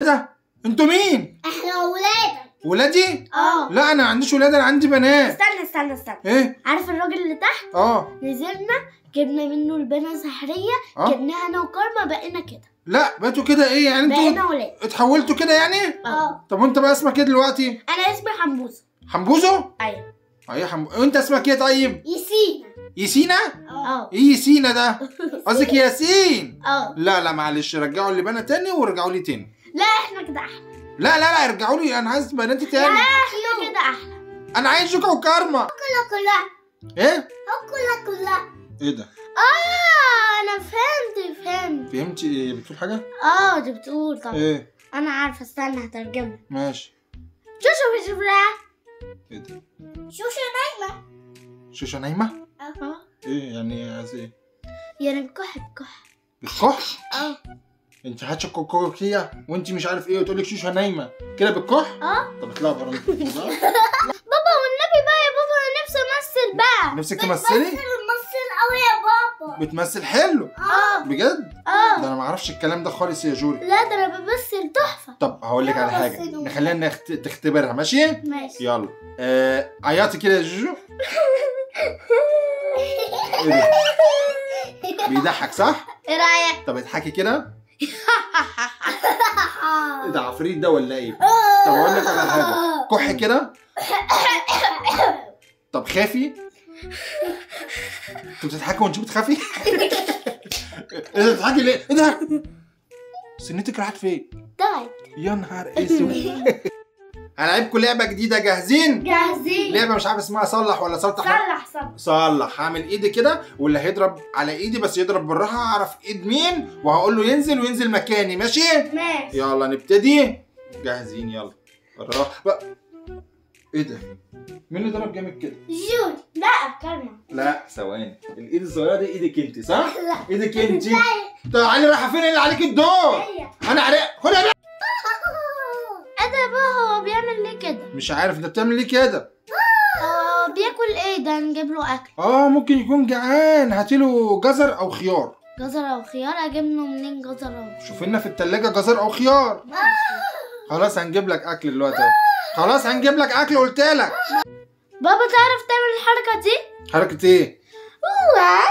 ده انتوا مين؟ احنا ولادك. ولادي؟ اه. لا انا ما عنديش ولاد، انا عندي بنات. استنى استنى استنى. ايه؟ عارف الراجل اللي تحت؟ اه. نزلنا جبنا منه لبانه سحريه، جبناها انا وكارما بقينا كده. لا بقيتوا كده ايه يعني؟ انتوا بقينا ولاد. اتحولتوا كده يعني؟ اه. طب وانت بقى اسمك ايه دلوقتي؟ انا اسمي حمبوزه. حمبوزه؟ ايوه. ايوه وانت اسمك ايه طيب؟ يسينا. يسينا؟ اه. ايه يسينا ده؟ قصدك ياسين؟ اه. لا لا معلش، رجعوا اللبانه تاني ورجعوا لي تاني. لا احنا كده احلى. لا لا لا ارجعوا لي، انا عايز بناتي تاني. لا احنا كده احلى. انا عايز شوكه وكارما. اكلها كلها. ايه؟ اكلها كلها. ايه ده؟ اه انا فهمت فهمت. فهمتي ايه؟ بتقول حاجة؟ اه دي بتقول طبعا. ايه؟ انا عارفه، استنى هترجمها. ماشي. شوشو بشوفها. ايه ده؟ شوشو نايمة. شوشو نايمة؟ اه. ايه يعني عايز ايه؟ يعني بكح بكح. بتكح؟ اه. انت هاتش كوكوكيه وانت مش عارف ايه وتقول لك شوشو نايمة كده بتكح؟ اه. طب اطلعي بره. بابا والنبي بقى يا بابا، انا نفسي امثل بقى. نفسك تمثلي؟ بتمثل قوي يا بابا. بتمثل حلو؟ اه. بجد؟ اه. ده انا ما اعرفش الكلام ده خالص يا جوري. لا ده انا بمثل تحفة. طب هقول لك على حاجة، نخليها تختبرها. ماشي؟ ماشي. يلا. عيطي كده يا جوجو. ايه ده؟ بيضحك صح؟ ايه رايك؟ طب اضحكي كده. ايه ده، عفريت ده ولا ايه؟ طب اقول لك على حاجة، كحي كده. طب خافي. انتوا بتضحكي وانت بتخافي؟ ايه ده بتضحكي ليه؟ ايه ده؟ سنتك راحت فين؟ ضاعت. يا نهار اسود. هلعبكم لعبه جديدة، جاهزين؟ جاهزين. لعبه مش عارف اسمها صلح ولا صلح. صلح صلح صلح. هعمل ايدي كده واللي هيضرب على ايدي بس يضرب بالراحة، اعرف ايد مين وهقول له ينزل وينزل مكاني. ماشي؟ ماشي. يلا نبتدي. جاهزين؟ يلا بالراحة. ايه ده؟ مين اللي ضرب جامد كده؟ جوري. لا كارما. لا ثواني، الايد الصغيرة دي ايدك انت صح؟ لا ايدك انت. تعالي، رايحة فين؟ اللي عليك الدور. انا عليك. خد يا ايه ده بقى؟ هو بيعمل ليه كده؟ مش عارف انت بتعمل ليه كده؟ بياكل ايه ده؟ نجيب له اكل. اه ممكن يكون جعان، هاتي له جزر او خيار. جزر او خيار؟ اجيب له منين جزر او خيار؟ شوف لنا في التلاجة جزر او خيار. خلاص هنجيب لك اكل دلوقتي اهو. خلاص هنجيب لك اكل قلت لك. بابا تعرف تعمل الحركة دي؟ حركة ايه؟ اوعى.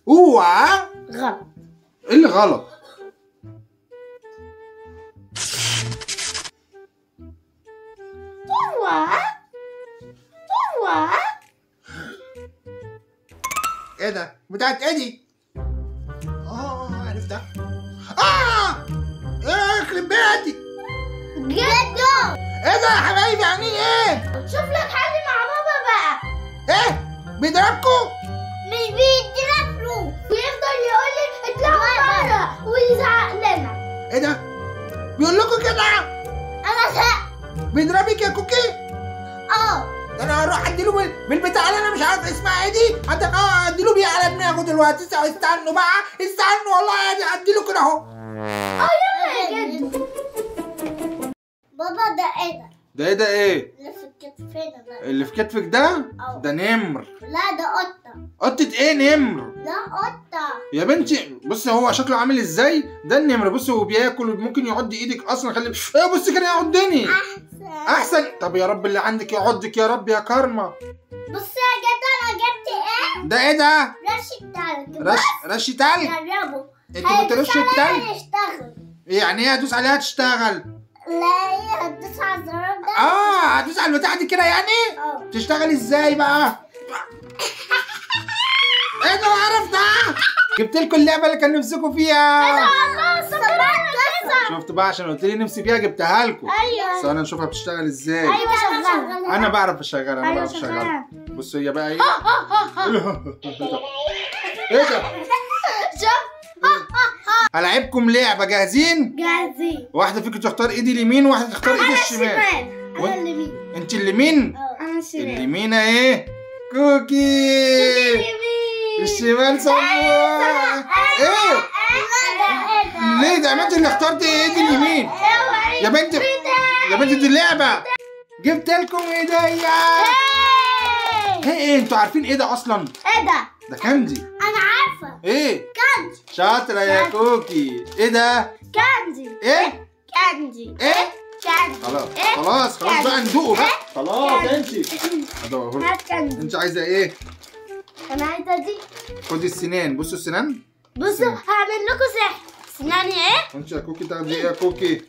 اوعى؟ غلط. ايه اللي غلط؟ اوعى اوعى. ايه ده؟ بتاعت ايدي. اه عرفتها. اه ايه يخرب بيتي؟ جدو. ايه ده يا حبايبي؟ عاملين ايه؟ شوف لك حل مع بابا بقى. ايه؟ بيضربكوا؟ مش بيدينا فلوس ويفضل يقول لك اطلعوا بره ويزعق لنا. ايه ده؟ بيقول لكم كده؟ انا زهقت. بيضربك يا كوكي؟ اه. ده انا هروح اديله بالبتاع اللي انا مش عارف اسمها ايه دي، اديله بيه على دماغه دلوقتي. استنوا بقى، استنوا والله اديله كده اهو. اه يلا يا جدو. بابا ده ايه ده؟ ده ايه ده ايه؟ اللي في كتفنا ده. اللي في كتفك ده؟ ده نمر. لا ده قطة. قطة ايه نمر؟ لا قطة. يا بنتي بصي هو شكله عامل ازاي؟ ده النمر. بصي هو بياكل وممكن يعض ايدك اصلا. خلي ايه، بصي كده يعضني. احسن احسن. طب يا رب اللي عندك يعضك يا رب يا كارما. بصي يا جدع انا جبت ايه؟ ده ايه ده؟ رش التلج. رش تلج؟ جربه. انتوا بترشوا التلج؟ هتشتغل. يعني ايه هدوس عليها تشتغل؟ لا هي هتدوس على الزرار ده. اه هتدوس على البتاع دي كده يعني؟ اه. تشتغل ازاي بقى؟ ايه ده القرف ده؟ جبت لكم اللعبة اللي كان نفسكم فيها. ايه ده الله، شفت بقى، عشان قلت لي نفسي فيها جبتها لكم. ايوه. بس انا نشوفها بتشتغل ازاي. ايوه شغالة. انا بعرف اشغلها، انا أيوة بعرف اشغلها. بصوا هي بقى ايه؟ ايه ده؟ شوف. هلعبكم لعبه، جاهزين؟ جاهزين. واحدة فيكم تختار ايدي اليمين وواحدة تختار ايدي الشمال. انا اليمين. انت اليمين؟ انا الشمال. اليمين اهي كوكي. الشمال صبوح. ايه؟ ليه ده؟ ما انت اللي اخترتي ايدي اليمين. يا بنت يا بنت دي اللعبة. جبت لكم هديه. ايه انتوا عارفين ايه ده اصلا؟ ايه ده؟ ده candy. انا عارفه. ايه؟ candy. شاطرة يا كوكي. ايه ده؟ candy. ايه؟ candy. ايه؟ candy. خلاص خلاص خلاص بقى ندوقه بقى. خلاص امشي. هدوقهولك. انت عايزه ايه؟ انا عايزه دي. خدي السنان، بصوا السنان. بصوا هعمل لكم سحر. سناني ايه؟ انت يا كوكي تاخدي ايه يا كوكي؟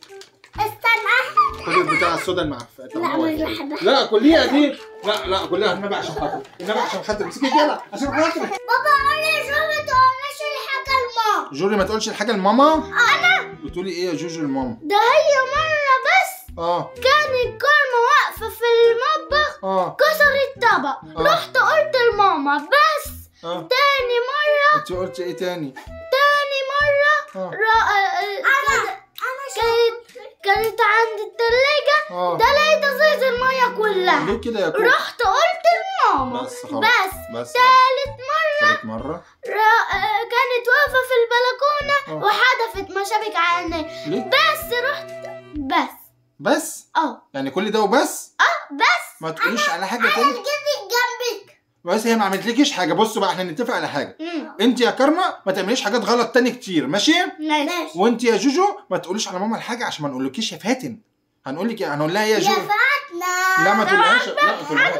استنى. خدي البتاع السودا المعفنه. لا مش بحبها. لا كليها دي. لا لا كليها النبي عشان خاطري، النبي عشان خاطري، امسكي كده عشان خاطري. بابا قول لي جوري ما تقولش الحاجة لماما. جوري ما تقولش الحاجة لماما؟ انا بتقولي ايه يا جوجو لماما؟ ده هي مرة بس كانت كارما واقفة في المطبخ كسرت طبق. رحت قلت لماما بس. تاني مرة انت قلتي ايه تاني؟ تاني مرة كانت عند التلاجة دلقت ازايز المية كلها. ليه كده يا كوكي؟ رحت قلت لماما. بس خلاص. بس تالت مرة كانت واقفة في البلكونة وحدفت مشابك على. بس رحت بس يعني كل ده وبس؟ بس ما تقوليش على حاجة تاني. انا جنبك. بس هي ما عملتلكيش حاجة. بصوا بقى احنا نتفق على حاجة. انت يا كارما ما تعمليش حاجات غلط تاني كتير، ماشي؟ ماشي. وانت يا جوجو ما تقوليش على ماما الحاجة عشان ما نقولكيش يا فاتن. هنقول لك، هنقول لها يا جوجو يا فاتنة. لا ما تقولهاش، لا ما تقولهاش.